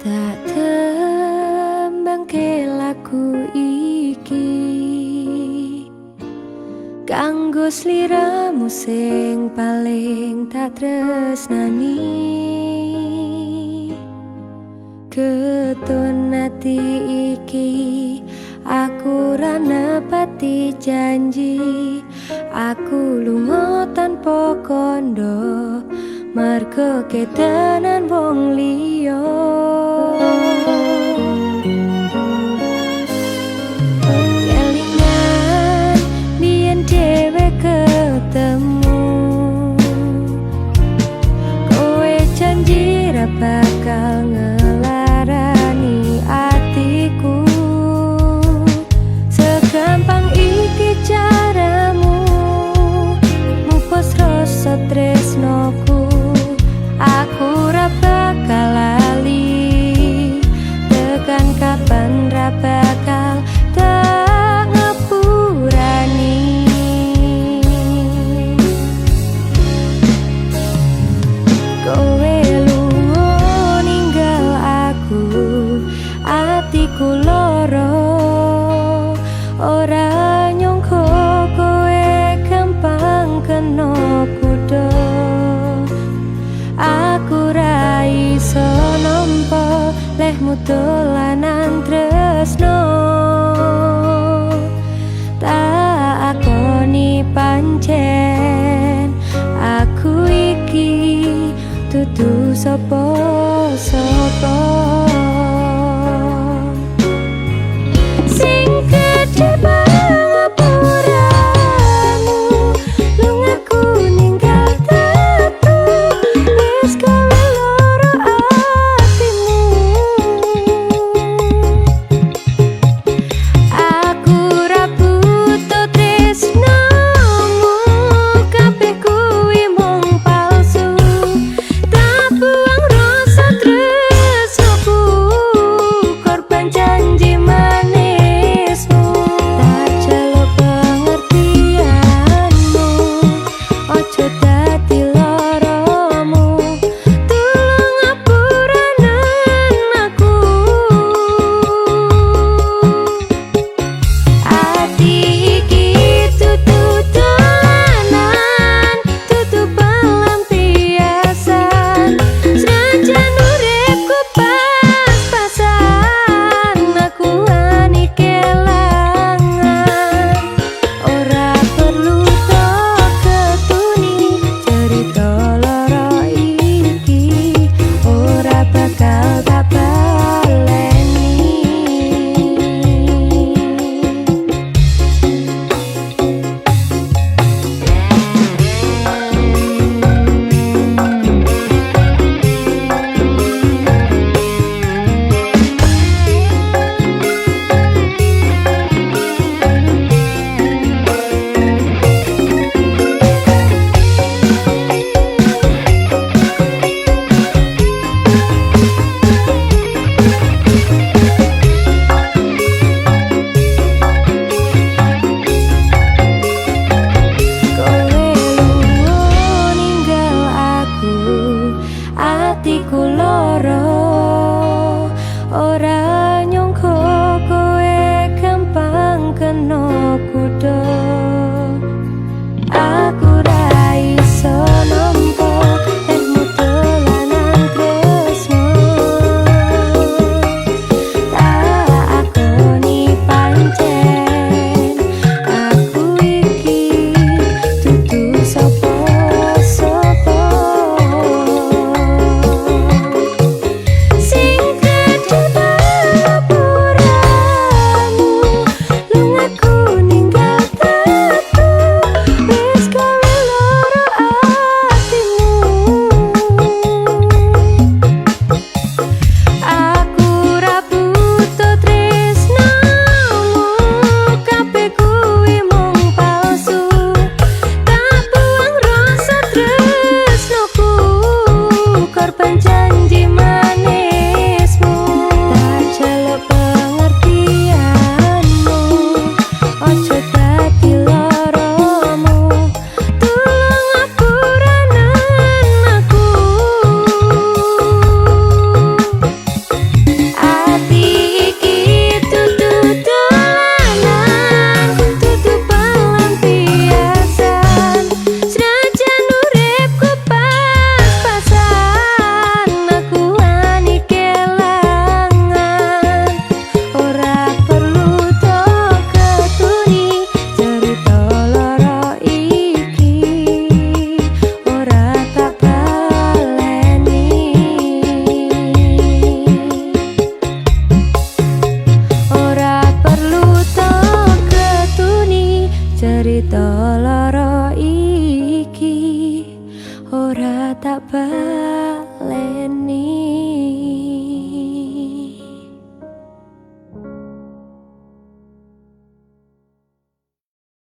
Tak tembangke lagu iki kanggo sliramu sing paling tak tresnani. Ketun ati iki, aku ra nepati janji. Aku lunga tanpa kondo mergo ketenan wong liya. Kelingan biyen dhewe ketemu, kowe janji ra bakal ngelarani atiku. Segampang iki caramu mupus rasa tresnoku. Aku ra bakal lali, tekan kapan ra bakal tak ngepurani. Kowe lunga ninggal aku, atiku loro. Ora nyangka kowe gampang kena kutha. Aku ra iso nampa lehmu dolanan tresno. Tak akoni pancen aku iki dudu sapa-sapa.